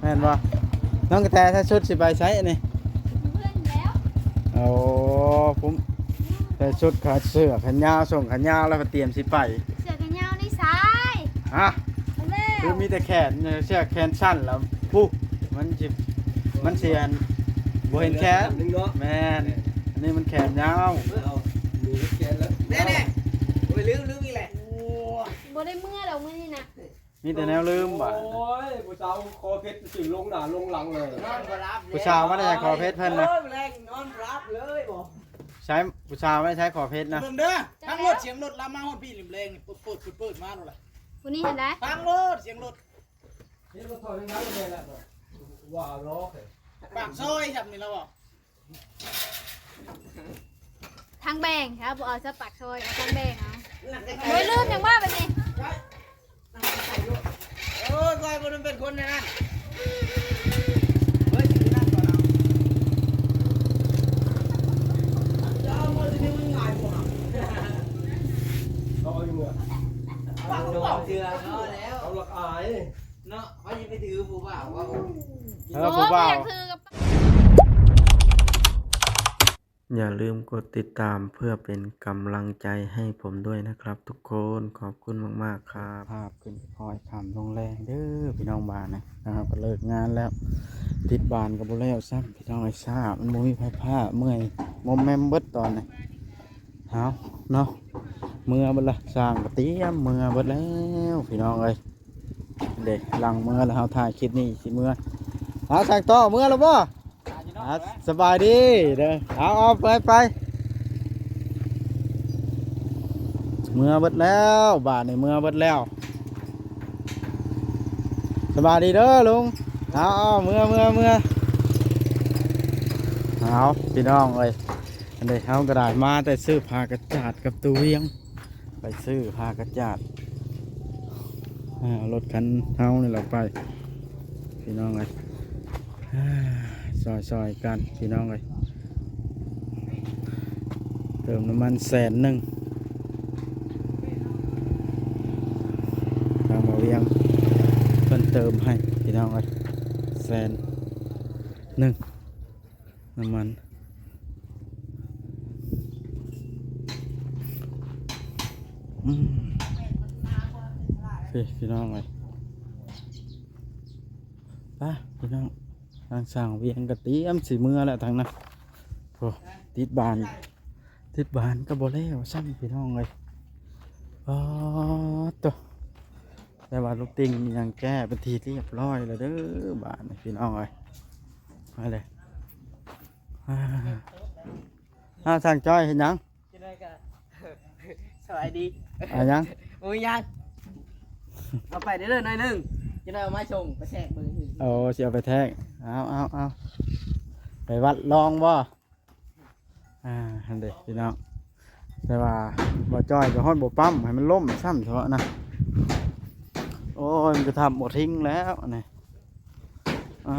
ແມ່ນບໍ່? ນ້ອງກະແຕໃສ່ຊຸດຊິໄປໃສອັນນີ້? ເພື່ອນແລ້ວ. ໂອ້ ຜົມໃສ່ຊຸດຂາ ເສື້ອແຂນຍາວ ສົ້ງແຂນຍາວ ແລ້ວກໍຕຽມຊິໄປ. ເສື້ອແຂນຍາວໃນຊາຍ. ຮະ? ແລ້ວ ຄືມີແຕ່ແຂນ ເສື້ອແຂນສັ້ນລະ ພຸ ມັນຊິ ມັນຊິອັນ ບໍ່ເຫັນແຂນ. ໜຶ່ງເນາະ. ແມ່ນ ອັນນີ້ມັນແຂນຍາວ. ເອົາ ມີແຂນແລ້ວ. ແນ່ໆ ໂອ້ຍ ລືມ ລືມອີກແຫຼະ. ໂອ້ຍ ບໍ່ໄດ້ເມືອດອກມື້ນີ້ນະ. ມີແຕ່ແນວລືມບາດ. ໂອ້ຍ ຜູ້ສາວຄໍເພັດຊິລົງໜ້າລົງຫຼັງເລີຍ. ນອນບໍ່ຫຼັບ. ຜູ້ສາວມາແຕ່ໃສຄໍເພັດເພິ່ນນະ? ເອີ ແລງນອນບໍ່ຫຼັບເລີຍບໍ່. ໃສ ຜູ້ສາວມາແຕ່ໃສຄໍເພັດນະ? ເບິ່ງເດີ ທາງລົດ ສຽງລົດລາມມາຮອດພີ້ແຫຼມແລງນີ້ ເປີດໆ ເປີດໆ ມາໂລດລະ. ຜູ້ນີ້ຫັ້ນໃດ໋? ທາງລົດ ສຽງລົດ. ເຮັດລົດຖອຍທາງຫຼັງແມ່ນລະ ວ່າລໍ້ ປາກຊອຍຊ່ຳນີ້ລະບໍ່? ທາງແບ່ງ ຖ້າບໍ່ເອົາສະປາກຊອຍ ເອົາທາງແບ່ງເອົາ. ໂອ້ຍ ລືມຫຍັງວ່າແບບນີ້. ໂອ້ຍ ຂ້ອຍບໍ່ໄດ້ເປັນຄົນໃນນັ້ນ. ເຮີ້ຍ ຊິໄປນັ້ນກ່ອນເອົາ. ເອົາເມືອຊິນີ້ມັນງ່າຍກວ່າ. ເອົາຢູ່ເມືອ. ປາກກະເປົາເທື່ອເນາະແລ້ວ. ເອົາລະອາຍ. ເນາະ ເຮົາຊິໄປຖືຜູ້ບ່າວເວົ້າ. ເອີ ຜູ້ບ່າວ ໂອ້ ບໍ່ຢາກຖືກັບ. ຢ່າลืมกดติดตามเพื่อเป็นกำลังใจให้ผมด้วยนะครับทุกคน ขอบคุณมากๆ ครับ ພາບຂຶ້ນຄ່ອຍຄ່ຳລົງແລງເດີພີ່ນ້ອງ ບາດນີ້ເຮົາກໍເລີກງານແລ້ວ ຕິດບານກໍບໍ່ແລ້ວຊ້ຳ ພີ່ນ້ອງເອີຍ ຊ້າ ມັນບໍ່ມີໄຟຟ້າ ເມື່ອຍ ມົມແມມເບິດຕອນນີ້. ເອົາເນາະ ເມືອເບິດລະ ຊ່າງກໍຕຽມເມືອເບິດແລ້ວ ພີ່ນ້ອງເອີຍ. ເດ້ ຫຼັງເມືອແລ້ວ ເຮົາຖ່າຍຄລິບນີ້ຊິເມືອ. ເອົາ ຊ່າງຕໍ່ເມືອແລ້ວບໍ່? ອ່າ ສະບາຍດີເດີ. ເອົາ ເອົາ ໄປ ໄປ ເມືອເບິດແລ້ວ ບາດນີ້ເມືອເບິດແລ້ວ. ສະບາຍດີເດີລຸງ. ເອົາ ເອົາ ເມືອ ເມືອ ເມືອ. ເອົາ ພີ່ນ້ອງເອີຍ ອັນນີ້ເຮົາກໍໄດ້ມາແຕ່ຊື້ຜ້າກະຈາດກັບຕູ້ວຽງ ໄປຊື້ຜ້າກະຈາດ ເອົາລົດຄັນເຮົານີ້ແຫຼະໄປ ພີ່ນ້ອງເອີຍ. ຊ່ອຍໆ ກັນ ພີ່ນ້ອງເອີຍ ເຕີມນ້ຳມັນແສນໜຶ່ງ ທາງບ່າວວຽງເພິ່ນເຕີມໃຫ້ ພີ່ນ້ອງເອີຍ ແສນໜຶ່ງ ນ້ຳມັນ. ອືມ ໂອເຄ ພີ່ນ້ອງເອີຍ ໄປພີ່ນ້ອງ ທາງຊ່າງວຽງກໍຕຽມຊິເມືອແລ້ວທາງນັ້ນ. ໂອ້ ຕິດບານ ຕິດບານກໍບໍ່ແລ້ວຊ້ຳ ພີ່ນ້ອງເອີຍ. ປາດໂທ້ ແຕ່ວ່າລູກຕິ່ງຍັງແກ້ເປັນທີ່ຮຽບຮ້ອຍແລ້ວເດີ ບາດນີ້ ພີ່ນ້ອງເອີຍ. ມາເລີຍ ອ່າ ອ້າວ ຊ່າງຈ້ອຍເຮັດຫຍັງ? ຈັກໜ້ອຍກະ ສະບາຍດີ ອາຫຍັງ? ບໍ່ມີຫຍັງ ເອົາໄປເດີໜ້ອຍໜຶ່ງ ຈັກໜ້ອຍເອົາມາສົ່ງໄປແທກເບິ່ງ. ໂອ້ ຊິເອົາໄປແທກ ເອົາ ເອົາ ເອົາ ໄປວັດລອງບໍ່? ອ່າ ຫັ້ນເດ້ພີ່ນ້ອງ ແຕ່ວ່າບໍ່ຈ້ອຍກໍຮອດບໍ່ປ້ຳ ໃຫ້ມັນລົ້ມຊ້ຳເທາະນະ. ໂອ້ຍ ມັນຈະທຳບໍ່ຖິ້ງແລ້ວອັນນີ້ ອ່າ.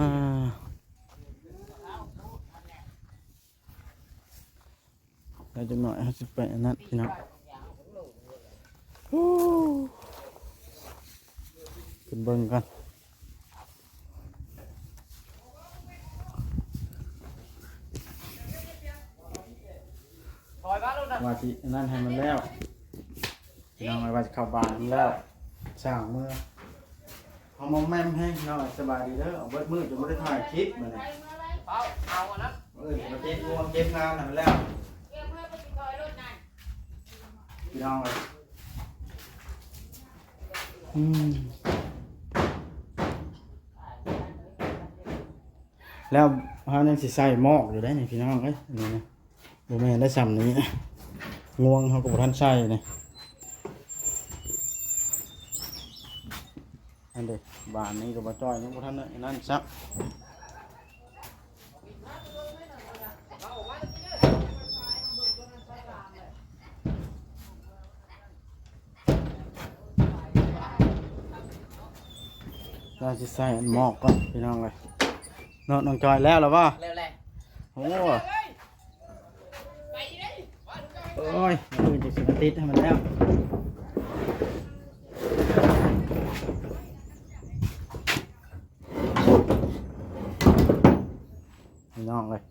ແລ້ວຈັກໜ້ອຍເຮົາຊິໄປອັນນັ້ນພີ່ນ້ອງ ຂຶ້ນເບິ່ງກ່ອນ ວ່າຊິອັນນັ້ນໃຫ້ມັນແລ້ວ. ພີ່ນ້ອງເອີຍ ວ່າຈະເຂົ້າບ້ານແລ້ວ ຊ່າງເມືອ ເອົາມອມແມມແຮງພີ່ນ້ອງເອີຍ. ສະບາຍດີເດີ ເອົາເບິດມື້ຈົນບໍ່ໄດ້ຖ່າຍຄລິບມື້ນີ້ ເອົາ ເອົາອັນນັ້ນ ເອີ ມາເກັບງົວເກັບງານໃຫ້ມັນແລ້ວ ພີ່ນ້ອງເອີຍ. ອືມ ແລ້ວເຮົາຍັງຊິໃສ່ໝອກຢູ່ໄດ໋ນີ້ ພີ່ນ້ອງເອີຍ ອັນນີ້ນະ. ບໍ່ແມ່ນໄດ້ຊ່ຳນີ້ ງວງເຮົາກໍບໍ່ທັນໃສ່ນີ້. ອັນເດ ບານນີ້ກໍບໍ່ຈ່ອຍ ຍັງບໍ່ທັນນັ້ນຊ້ຳ. ເຮົາຊິໃສ່ອັນໝອກກ່ອນ ພີ່ນ້ອງເອີຍ. ເນາະ ນ້ອງຈອຍ ແລ້ວລະບໍ່? ແລ້ວແຫຼະ. ໂອ້ ໂອ້ຍ ມື້ອື່ນຈະຊິມາຕິດໃຫ້ມັນແລ້ວ. ນ້ອງເອີຍ.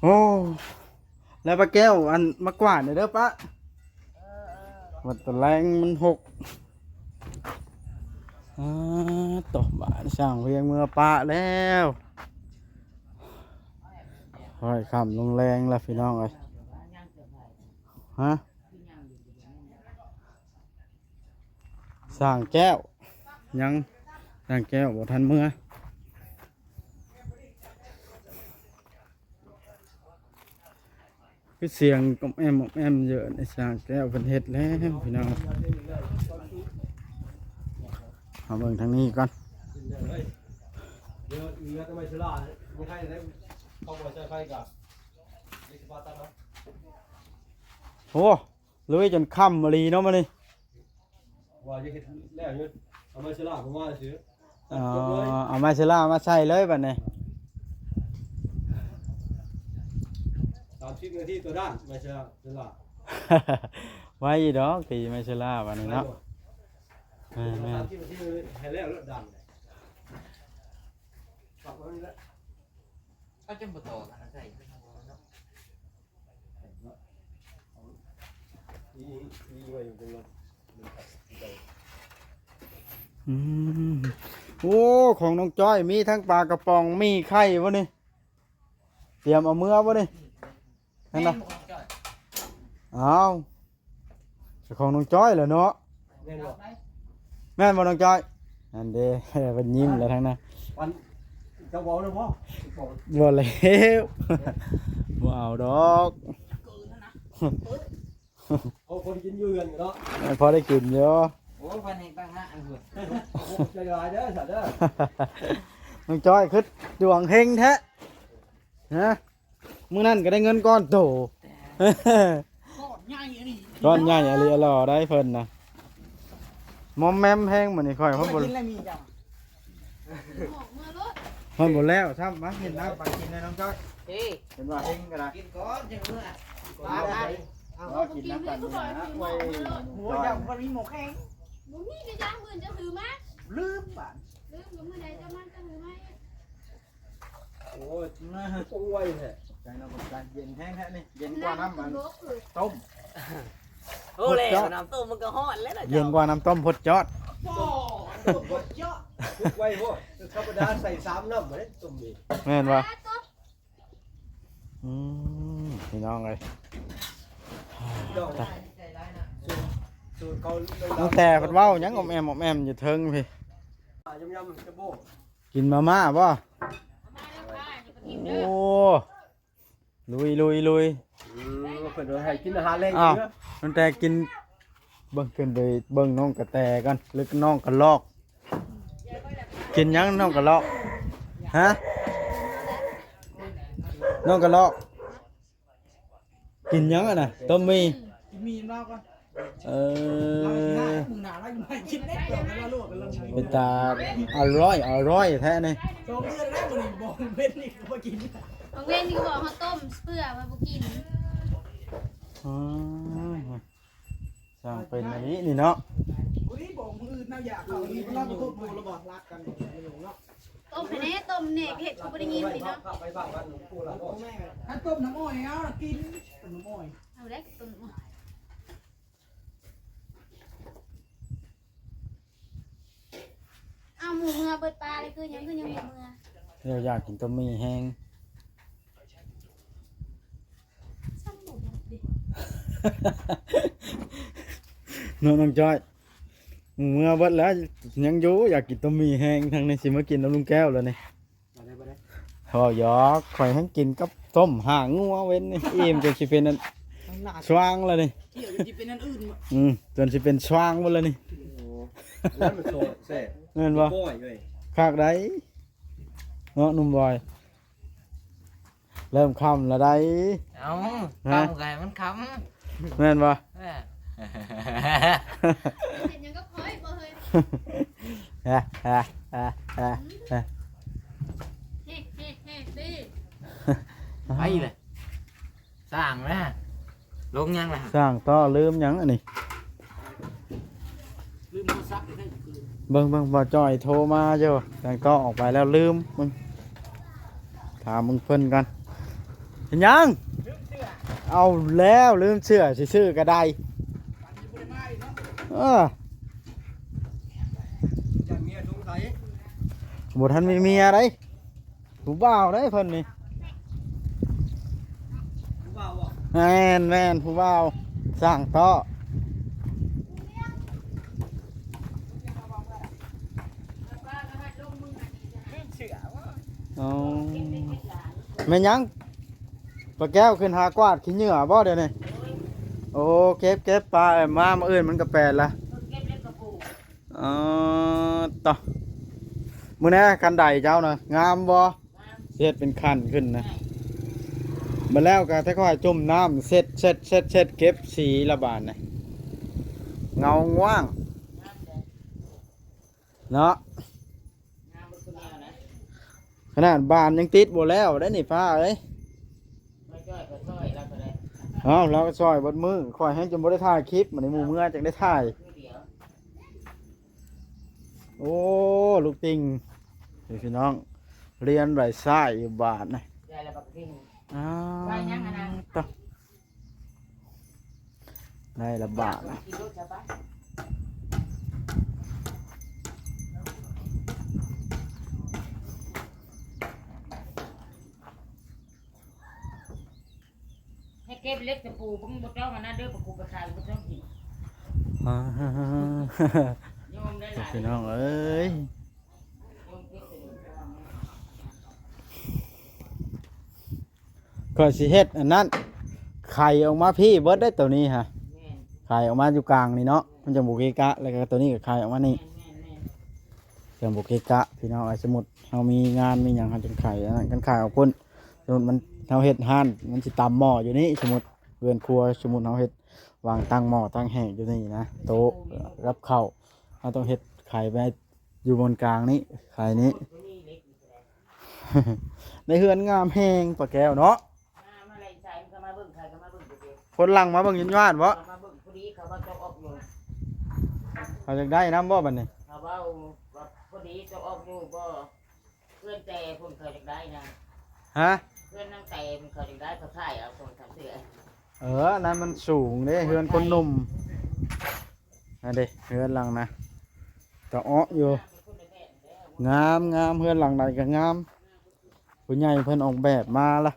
ໂອ້ ແລ້ວປ້າແກ້ວ ອັນ ມາກວາດໜ່ອຍເດີປ້າ ວັດຕະແລງມັນຫົກ. ອາ ໂຕ ບາດຊ່າງວຽງເມືອປະແລ້ວ ຄ່ອຍຄ່ຳລົງແລງແລ້ວພີ່ນ້ອງເອີຍ. ຮະ? ຊ່າງແກ້ວ ຍັງ ຊ່າງແກ້ວບໍ່ທັນເມືອ. ຄືສຽງກອມແອມກອມແອມຢູ່ ຊ່າງແກ້ວເພິ່ນເຮັດແລ້ວພີ່ນ້ອງ. ເຮົາເບິ່ງທາງນີ້ກ່ອນ. ໂອ້ ລຸຍຈົນຄ່ຳອີ່ຫຼີເນາະມື້ນີ້. ວ່າຈະເຮັດແລ້ວຢູ່ ເອົາໄມ້ເຊລາມາວາງຊື່. ອໍ ເອົາໄມ້ເຊລາມາໃສ່ເລີຍບັດນີ້. ສາມສິບນາທີຕໍ່ດ້ານ ໄມ້ເຊລາ ເຊລາ ໄວຢູ່ດອກ ຕີໄມ້ເຊລາບັດນີ້ເນາະ. ແມ່ນໆ ສາມສິບນາທີໃຫ້ແລ້ວ ດ້ານ ເຂົາຈະບໍ່ຕໍ່ກັນໃສ່. ອືມ ໂອ້ ຂອງນ້ອງຈ້ອຍມີທັງປາກະປ໋ອງ ມີໄຂ່ບໍ່ນີ້? ຕຽມເອົາເມືອບໍ່ນີ້? ແມ່ນບໍ່? ອ້າວ ຂອງນ້ອງຈ້ອຍແຫຼະເນາະ. ແມ່ນບໍ່? ແມ່ນບໍ່ນ້ອງຈ້ອຍ? ອັນເດ ເພິ່ນຍິ້ມແລ້ວທັງນັ້ນ. ອັນ ເຈົ້າເວົ້າແລ້ວບໍ່? ບໍ່ແລ້ວ ບໍ່ເອົາດອກ. ໂອ້ ພໍໄດ້ກິນຢູ່ເຮືອນເນາະ. ເອີ ພໍໄດ້ກິນຢູ່. ໂອ້ ພັນແຮງຕັ້ງຫ້າອັນພຸ້ນ. ໃຈຫຼາຍເດີ ສາເດີ. ນ້ອງຈ້ອຍຄືດວງເຮັງແທ້ ຮະ? ມື້ນັ້ນກໍໄດ້ເງິນກ້ອນໂຕ ກ້ອນໃຫຍ່ອີ່ຫຼີ ກ້ອນໃຫຍ່ອີ່ຫຼີ ຫຼໍ່ໄດ໋ເພິ່ນນະ. ມອມແມມແຮງມື້ນີ້ຂ້ອຍ ເພິ່ນບໍ່ ກິນແລ້ວມີເຈົ້າ ເພິ່ນບໍ່ແລ້ວຊ້ຳ. ມາເຮັດນ້ຳປາກິນໃຫ້ນ້ອງຈ້ອຍ. ເອີ ເພິ່ນວ່າເຮັງກໍໄດ້ ກິນກ່ອນຈັ່ງເມືອ. ມາ ມາ ເອົາ ກິນນຳກັນນີ້ນະ. ໂອ້ຍ ເຈົ້າບໍ່ມີໝໍ້ແຂງ ບໍ່ມີກະຢ່າງ ມື້ອື່ນຈະຖືມາ. ລືມບາດ ລືມ ມື້ໃດຈະມາຈະຖືມາ. ໂອ້ຍ ຕ້ອງໄວແທ້. ຂອບໃຈເນາະ ຂອບໃຈ. ເຢັນແຮງແທ້ນີ້ ເຢັນກວ່ານ້ຳມັນຕົ້ມ. ໂອ້ ແລ້ວນ້ຳຕົ້ມມັນກໍຮ້ອນແລ້ວນະ ເຈົ້າ ເຢັນກວ່ານ້ຳຕົ້ມພົດຈອດ. ບໍ່ ຕົ້ມພົດຈອດ ທຸກໄວໂພດ. ທຳມະດາໃສ່ສາມນ້ຳເດ້ຕົ້ມນີ້. ແມ່ນບໍ່? ອືມ ພີ່ນ້ອງເອີຍ ຕັ້ງແຕ່ເພິ່ນເວົ້າຫຍັງອອມແອມອອມແອມຢູ່ເທິງພີ້. ກິນມາມ່າບໍ່? ໂອ້ ລຸຍ ລຸຍ ລຸຍ. ອືມ ເພິ່ນໃຫ້ກິນອາຫານແລງ. ອ້າວ ຕັ້ງແຕ່ກິນ ເບິ່ງຂຶ້ນໄປເບິ່ງນ້ອງກະແຕກ່ອນ ຫຼືນ້ອງກະລອກ. ກິນຫຍັງນ້ອງກະລອກ? ຮະ ນ້ອງກະລອກ ກິນຫຍັງຫັ້ນນະ? ຕົ້ມໝີ່. ກິນໝີ່ລາວກ່ອນ. ເອີ ມື້ໜ້າລາວຊິໃຫ້ກິນເດ້. ເປັນຕາອະລ່ອຍ ອະລ່ອຍແທ້ນີ້. ສອງເດືອນແລ້ວ ມື້ນີ້ບໍ່ເວັນນີ້ກໍບໍ່ກິນ ບາງເວັນນີ້ກໍບອກເຮົາຕົ້ມເພື່ອວ່າບໍ່ກິນ. ອໍ ຊ່າງເປັນອີ່ຫຼີນີ້ເນາະ. ຕົ້ມໃຫ້ແດ່ ຕົ້ມແດ່ ເຮັດຄືບໍ່ໄດ້ຍິນນີ້ເນາະ. ຄັນຕົ້ມນ້ຳອ້ອຍເອົາລະກິນ ຕົ້ມນ້ຳອ້ອຍ ເອົາໄດ້ຕົ້ມນ້ຳອ້ອຍ. ເອົາ ໝູເມືອເບິດປາເລີຍ ຄືຫຍັງ ຄືຍັງບໍ່ເມືອ? ລາວຢາກກິນຕົ້ມໝີ່ແຮງ. ເນາະ ນ້ອງຈ້ອຍ ໝູເມືອເບິດແລ້ວ ຍັງຢູ່ ຢາກກິນຕົ້ມໝີ່ແຮງ. ທາງນີ້ຊິມາກິນນຳລຸງແກ້ວແລ້ວນີ້. ບໍ່ໄດ້ ບໍ່ໄດ້ ເວົ້າຫຍອກ. ຂ້ອຍແຮ່ງກິນກັບຕົ້ມຫາງງົວເວັນນີ້ ອີ່ມຈົນຊິເປັນອັນ ຂ້າງໜ້າ ຊ່ວາງແລ້ວນີ້ ຊິເປັນອັນອື່ນ. ອືມ ຈົນຊິເປັນຊ່ວາງໝົດແລ້ວນີ້. ໂອ້ ແລ້ວມັນໂຊແຊບ ແມ່ນບໍ່? ໂອ້ຍເອີຍ ຄັກໄດ໋ເນາະ ໜຸ່ມບອຍ. ເລີ່ມຄ່ຳແລ້ວໄດ໋. ເອົ້າ ຮະ ຄ່ຳກໍໃຫ້ມັນຄ່ຳ ແມ່ນບໍ່? ເອີ ເຮັດຫຍັງກັບຂ້ອຍບໍ່ເຮີ້ຍ? ໃນ ໄປເລີຍ ສ້າງແລ້ວ ລົງຍັງລະ ສ້າງຕໍ່ ລືມຫຍັງອັນນີ້ ລືມໂທລະສັບ ເບິ່ງໆ ບ່າວຈ້ອຍໂທມາຢູ່ ສ້າງຕໍ່ອອກໄປແລ້ວ ລືມ ມຶງ ຖາມເບິ່ງເພິ່ນກ່ອນ ເຮັດຫຍັງ? ເອົາແລ້ວ ລືມເສື້ອ ຊິຊື້ກໍໄດ້ ເອີ ຢ້ານເມຍສົງໄສ ບໍ່ທັນມີເມຍໃດ໋ ຜູ້ບ່າວໃດ໋ເພິ່ນນີ້ ຜູ້ບ່າວບໍ່? ແມ່ນໆ ຜູ້ບ່າວ ສ້າງຕໍ່ ອໍ ແມ່ນຫຍັງ? ປ້າແກ້ວຂຶ້ນຫາກວາດຂີ້ເຫຍື້ອບໍ່ດຽວນີ້? ໂອ້ ເກັບໆ ໄປ ມາມື້ອື່ນມັນກໍແປນລະ ອໍ ຕະ ມື້ແນ ຄັນໄດເຈົ້ານະ ງາມບໍ່? ເຮັດເປັນຄັນຂຶ້ນນະ ບັດແລ້ວກໍແຕ່ຄ່ອຍຈຸ່ມນ້ຳ ເຊັດໆໆໆ ເກັບສີລະບາດນະ ເງົາງວ່າງເນາະ ຂະໜາດບານຍັງຕິດບໍ່ແລ້ວໄດ໋ນີ້ ປ້າເອີຍ ເອົາ ລາວກໍຊ່ອຍເບິດມື້ ຂ້ອຍແຮງຈົນບໍ່ໄດ້ຖ່າຍຄລິບ ບັດນີ້ໝູ່ເມືອຈັ່ງໄດ້ຖ່າຍ ໂອ້ ລູກຕິ່ງ ນີ້ພີ່ນ້ອງ ລຽນໄວ້ຊ້າຍຢູ່ບາດນະ ອ້າວ ໄດ້ລະບາດນະ. ໃຫ້ເກັບເຫຼັກຕະປູ ມຶງບໍ່ຕ້ອງອັນນັ້ນເດີ ບໍ່ກູໄປຂາຍບໍ່ຕ້ອງກິນ ອ່າ ຍອມໄດ້ຫຼາຍ ພີ່ນ້ອງເອີຍ ຍອມເກັບເປັນ ຂ້ອຍຊິເຮັດອັນນັ້ນ ໄຂອອກມາພີ້ເບິດໄດ໋ໂຕນີ້ຫະ ແມ່ນ ໄຂອອກມາຢູ່ກາງນີ້ເນາະ ມັນຈັ່ງບໍ່ເກະກະ ແລ້ວກໍໂຕນີ້ກໍໄຂອອກມານີ້ ແມ່ນໆໆ ຈັ່ງບໍ່ເກະກະ ພີ່ນ້ອງເອີຍ ສົມມຸດເຮົາມີງານມີຫຍັງ ເຮົາຈຶ່ງໄຂອັນນັ້ນ ຄັນໄຂອອກພຸ້ນ ສົມມຸດມັນ ເຮົາເຮັດຮ້ານ ມັນຊິຕຳໝໍ້ຢູ່ນີ້ ສົມມຸດເຮືອນຄົວ ສົມມຸດເຮົາເຮັດວາງຕັ້ງໝໍ້ຕັ້ງແຫ້ງຢູ່ນີ້ນະ ໂຕະກັບເຂົ້າ ເຮົາຕ້ອງເຮັດໄຂໄວ້ຢູ່ບ່ອນກາງນີ້ ໄຂນີ້ ໃນເຮືອນງາມແຮງ ປ້າແກ້ວເນາະ ຄົນຫຼັ່ງມາເບິ່ງຢູ່ຍາດບໍ່? ເຂົາຢາກໄດ້ນຳບໍ່ບັດນີ້? ເຂົາເວົ້າວ່າພໍດີເຈົ້າອອກຢູ່ບໍ່? ເຮືອນແຕ່ພຸ້ນເຂົາຢາກໄດ້ນະ ຮະ? ເຮືອນນາງແຕ່ພຸ້ນເຂົາຢາກໄດ້ ເຂົາຂາຍເອົາສອງສາມເທື່ອ ເອີ ນັ້ນມັນສູງເດ້ ເຮືອນຄົນໜຸ່ມ ນັ້ນເດ້ ເຮືອນຫຼັງນະ ຕະເອາະຢູ່ ງາມໆ ເຮືອນຫຼັງໃດກໍງາມ ຜູ້ໃຫຍ່ເພິ່ນອອກແບບມາລະ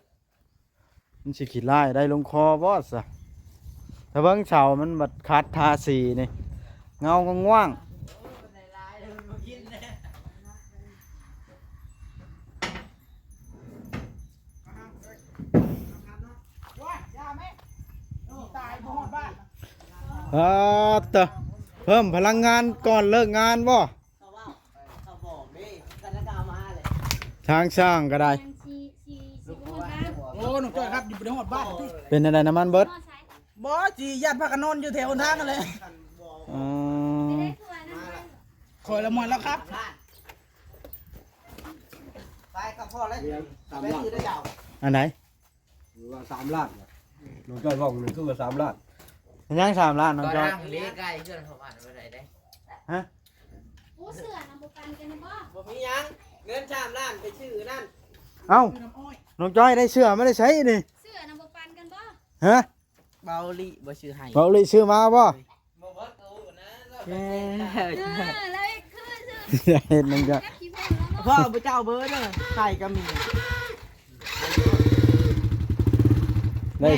ມັນຊິຂີ້ລ້າຍໄດ້ລົງຄໍບໍ່ຊະ? ຖ້າເບິ່ງເສົາມັນບັດຂັດທາສີນີ້ ເງົາກໍງ່ວງ. ເອີ ເຕີ ເພີ່ມພະລັງງານກ່ອນເລີກງານບໍ່? ເຂົາເວົ້າ ເຂົາບອກເດ້ ກໍລະກະເອົາມາເລີຍ ທາງຊ່າງກໍໄດ້ ໂອ້ ນ້ອງຈ້ອຍຄັບ ຢູ່ບໍ່ໄດ້ຮອດບ້ານຕິ ເປັນແນວໃດ ນ້ຳມັນເບິດ? ບໍ່ ຊິຢ້ານພາກັນນອນຢູ່ແຖວຫົນທາງຫັ້ນແຫຼະ ອໍ ຂ້ອຍລະມ່ວນແລ້ວຄັບ ໄປກັບພໍ່ແລ້ວ ໄປຊື້ໄດ້ເຈົ້າ ອັນໃດ? ວ່າສາມລ້ານ ນ້ອງຈ້ອຍເວົ້ານັ້ນຄືວ່າສາມລ້ານ ຍັງສາມລ້ານ ນ້ອງຈ້ອຍ ເລກໃກ້ເຮືອນເຂົາບ້ານບໍ່ໄດ້ເດ້ ຮະ? ໂອ້ ເສື້ອນຳບໍ່ປັນກັນນະບໍ່? ບໍ່ມີຫຍັງ ເງິນສາມລ້ານໄປຊື້ນັ້ນ ເອົ້າ ນ້ອງຈ້ອຍໄດ້ເສື້ອມາແຕ່ໃສນີ້? ເສື້ອນຳບໍ່ປັນກັນບໍ່? ຮະ? ເບົາລິບໍ່ຊື້ໃຫ້ ເບົາລິຊື້ມາບໍ່? ບໍ່ເບິດໂຕນະ ລາວໄປແຕ່ງ ເອີ ລາວເຮັດຄື ເຮັດນຳກັນ ພໍ່ບໍ່ເຈົ້າເບີເດີ ໄຂ່ກໍມີ ໄດ້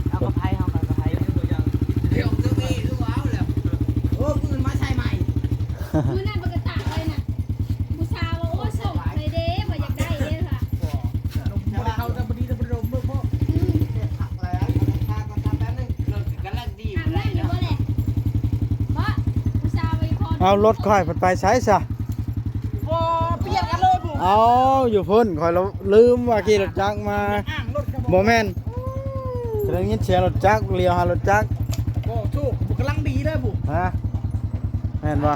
ເອົາກັບໃຜ ເຮົາກັບໃຜ ດຽວເຈົ້າມີຄືວ່າເອົາແລ້ວ ໂອ້ ມື້ອື່ນມາໃສ່ໃໝ່ ມື້ນັ້ນມັນກໍຕາກໄວ້ນະ ຜູ້ສາວວ່າ ໂອ້ ສົ່ງໃຫ້ເດ້ ວ່າຢາກໄດ້ເດ້ ວ່າ ບໍ່ໄດ້ເຂົ້າ ແຕ່ບໍ່ດີ ແຕ່ບໍ່ໄດ້ລົມເບິ່ງບໍ່ ອືມ ອາບນ້ຳຢູ່ບໍ່ແຫຼະ ບໍ່ ຜູ້ສາວໄວພໍ ເອົາ ລົດຂ້ອຍເພິ່ນໄປໃສຊະ? ບໍ່ ປ່ຽນກັນເລີຍພຸ້ນ ເອົາ ຢູ່ພຸ້ນ ຂ້ອຍລະລືມວ່າຂີ່ລົດຈັກມາ ອ້າງລົດກໍບໍ່ ບໍ່ແມ່ນ ກະໄດ້ຍິນສຽງລົດຈັກ ຫຼຽວຫາລົດຈັກ ບໍ່ ໂຊກກຳລັງດີເລີຍພຸ້ນ ຮະ ແມ່ນບໍ່?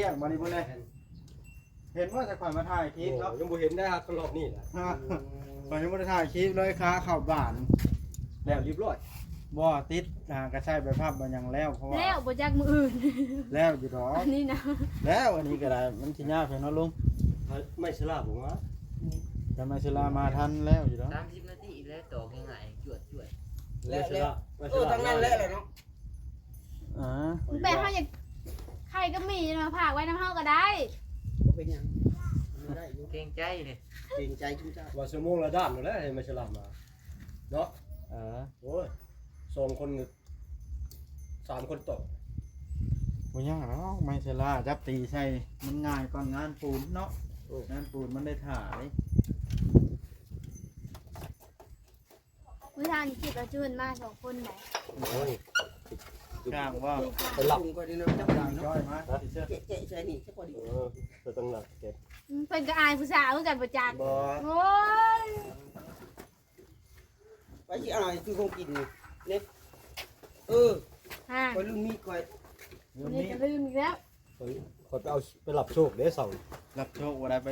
ຽກ ບັດນີ້ເບິ່ງແດ່. ເຫັນບໍ່ ແຕ່ຂ້ອຍມາຖ່າຍຄລິບເນາະ. ໂອ້ ຍັງບໍ່ເຫັນໄດ້ຮອດຮອບນີ້ນະ. ຂ້ອຍຍັງບໍ່ໄດ້ຖ່າຍຄລິບເລີຍ ຄາເຂົ້າບ້ານ. ແລ້ວຮຽບຮ້ອຍ. ບໍ່ ຕິດ ຫາກະໃຊ້ໃບພັບ ບໍ່ຫຍັງແລ້ວ ເພາະວ່າ ແລ້ວບໍ່ຈັກມື້ອື່ນ ແລ້ວຢູ່ດອກ ອັນນີ້ນະ. ແລ້ວອັນນີ້ກະໄດ້ ມັນຊິຍາກແທ້ເນາະລຸງ. ໄມ້ສະຫຼາບໍ່ມາ ຖ້າໄມ້ສະຫຼາມາທັນແລ້ວຢູ່ດອກ. ສາມສິບນາທີແລ້ວ ຕອກງ່າຍໆ ຈວດໆ. ແລ້ວ ແລ້ວ ເອີ ທາງນັ້ນແຫຼະເນາະ. ອ່າ ແຕ່ເຮົາຢາກໄຂ່ກັບໝີ່ມາຝາກໄວ້ນຳເຮົາກໍໄດ້. ບໍ່ເປັນຫຍັງ ໄດ້ຢູ່. ເກງໃຈເດ້ ເກງໃຈຈຸເຈົ້າ. ວ່າຊົ່ວໂມງລະດ້ານນັ້ນແຫຼະ ໃຫ້ມາສະຫຼາມາເນາະ. ເອີ ໂອ້ຍ ສອງຄົນ ສາມຄົນໂຕ. ບໍ່ຍາກດອກ ໄມ້ສະຫຼາຈັບຕີໃສ່ ມັນງ່າຍກວ່າງານປູນເນາະ. ໂອ້ ງານປູນມັນໄດ້ຖ້າເດ້. ມື້ເຊົ້ານີ້ຄິດວ່າຈະເພິ່ນມາສອງຄົນໃດ. ໂອ້ຍ ຈ້າງວ່າ ໄປລັບ ກຸງກໍໄດ້ນຳຈັບດາວເນາະ. ຈ້ອຍມາ ເຈາະ ເຈາະໃສ່ນີ້ຊະກ່ອນ. ເອີ ເພິ່ນຕ້ອງນັດເກັບ. ອືມ ເພິ່ນກໍອາຍຜູ້ສາວຄືກັນບໍ່ຈັກ. ບໍ່ ໂອ້ຍ ໄປຊິອາຍ ຄືຂອງກິນນີ້ ເນັດ. ເອີ ຮະ ຂ້ອຍລືມມີດຂ້ອຍ. ນີ້ກໍລືມອີກແລ້ວ. ຂ້ອຍ ຂ້ອຍໄປເອົາ ໄປຮັບໂຊກເດ້ເຊົ້າ. ຮັບໂຊກບໍ່ໄດ້ໄປ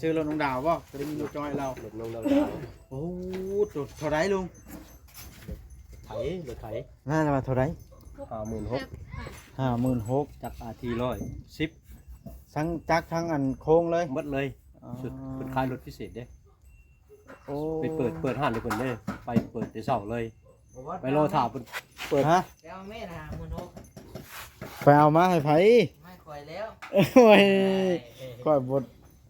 ຊື້ລົດນ້ອງດາວບໍ່? ກໍໄດ້ມີລົດຈ້ອຍລາວ ລົດນ້ອງດາວ. ໂອ້ ໂຕເທົ່າໃດລຸງ? ໄຖ ລົດໄຖ. ນັ້ນວ່າເທົ່າໃດ? ຫ້າໝື່ນຫົກ ຫ້າໝື່ນຫົກ. ຈັກອາທີຮ້ອຍສິບ ທັງຈັກທັງອັນໂຄງເລີຍ ໝົດເລີຍ. ອໍ ເພິ່ນຂາຍລົດພິເສດເດ້. ໂອ້ ໄປເປີດ ເປີດຮ້ານໃຫ້ເພິ່ນເດ້ ໄປເປີດແຕ່ເຊົ້າເລີຍ. ໄປລໍຖ້າເພິ່ນເປີດ. ຮະ ໄປເອົາແມ່ນຫ້າໝື່ນຫົກ ໄປເອົາມາໃຫ້ໃຜ? ມາໃຫ້ຂ້ອຍແລ້ວ. ໂອ້ຍ ຂ້ອຍບໍ່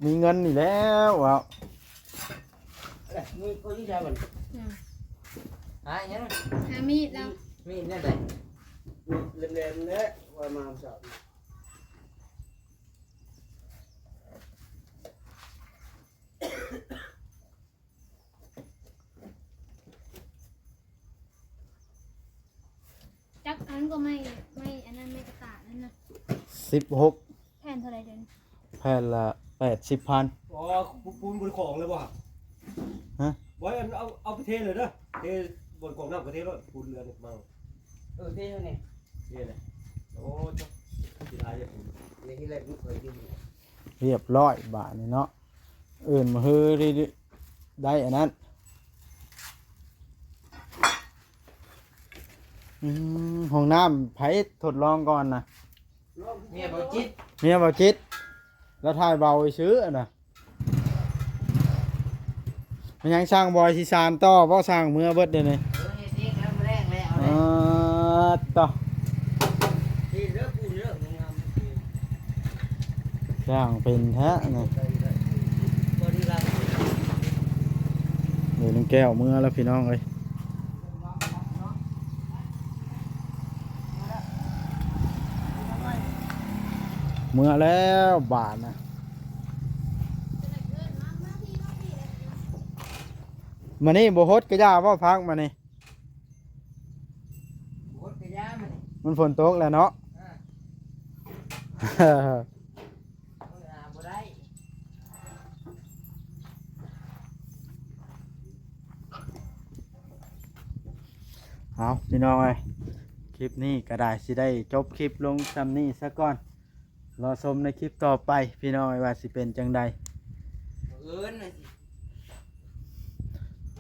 ມີເງິນນີ້ແລ້ວ. ເອົາ ມີຄົນທີ່ໃຊ້ມັນ. ຫາຫຍັງ? ຫາມີດແລ້ວ. ມີດແນວໃດ? ມີດແຫຼມໆ ແຫຼະ ວ່າມາສາມ. ຈັກອັນກໍໄມ້ ໄມ້ອັນນັ້ນ ໄມ້ກະຕານັ້ນນະ. ສິບຫົກ. ແຜ່ນເທົ່າໃດເດ? ແຜ່ນລະແປດສິບພັນ. ອໍ ປູນ ປູນບໍ່ໄດ້ຂອງເລີຍບໍ່? ຮະ? ບໍ່ ອັນ ເອົາ ເອົາໄປເທເລີຍເດີ ເທບ່ອນກອງນ້ຳກໍເທໂລດ ປູນເຫຼືອນີ້ມາ. ເອີ ເທເທົ່ານີ້ ເທນີ້. ໂອ້ ເຈົ້າ ຊິຫຼາຍເດ້. ນີ້ແຫຼະ ລູກຂ້ອຍຢູ່. ຮຽບຮ້ອຍບາດນີ້ເນາະ. ເອີ້ນມາເຮີໄດ້ອັນນັ້ນ. ອືມ ຫ້ອງນ້ຳໃຜທົດລອງກ່ອນນະ? ເມຍເບົາຈິດ. ເມຍເບົາຈິດ ລາວຖ່າຍເບົາຊື່ຫັ້ນນະ. ແມ່ນຫຍັງ ຊ່າງບອຍຊິສານຕໍ່ບໍ່? ຊ່າງເມືອເບິດເດນີ້. ເອີ ເຮັດເອງແລ້ວ ມື້ແລກແລ້ວເອົາເດ້. ອໍ ຕໍ່ ຊ່າງເປັນແທ້ນີ້. ເດີ ນາງແກ້ວເມືອແລ້ວ ພີ່ນ້ອງເອີຍ. ເມືອແລ້ວບາດນະ. ມື້ນີ້ບໍ່ຫົດກະຢ່າບໍ່ ຜັກມື້ນີ້ ບໍ່ຫົດກະຢ່າມື້ນີ້ ມັນຝົນຕົກແລ້ວເນາະ ເອີ ບໍ່ໄດ້ ເອົາ ພີ່ນ້ອງເອີຍ ຄລິບນີ້ກະໄດ້ ຊິໄດ້ຈົບຄລິບລົງຊ່ຳນີ້ສາກ່ອນ ລໍຊົມໃນຄລິບຕໍ່ໄປ ພີ່ນ້ອງເອີຍ ວ່າຊິເປັນຈັ່ງໃດ ມື້ອື່ນວ່າຊິ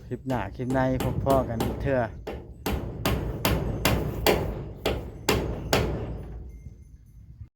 ຄລິບໜ້າຄລິບໃນ ພົບພໍ້ກັນອີກເທື່ອ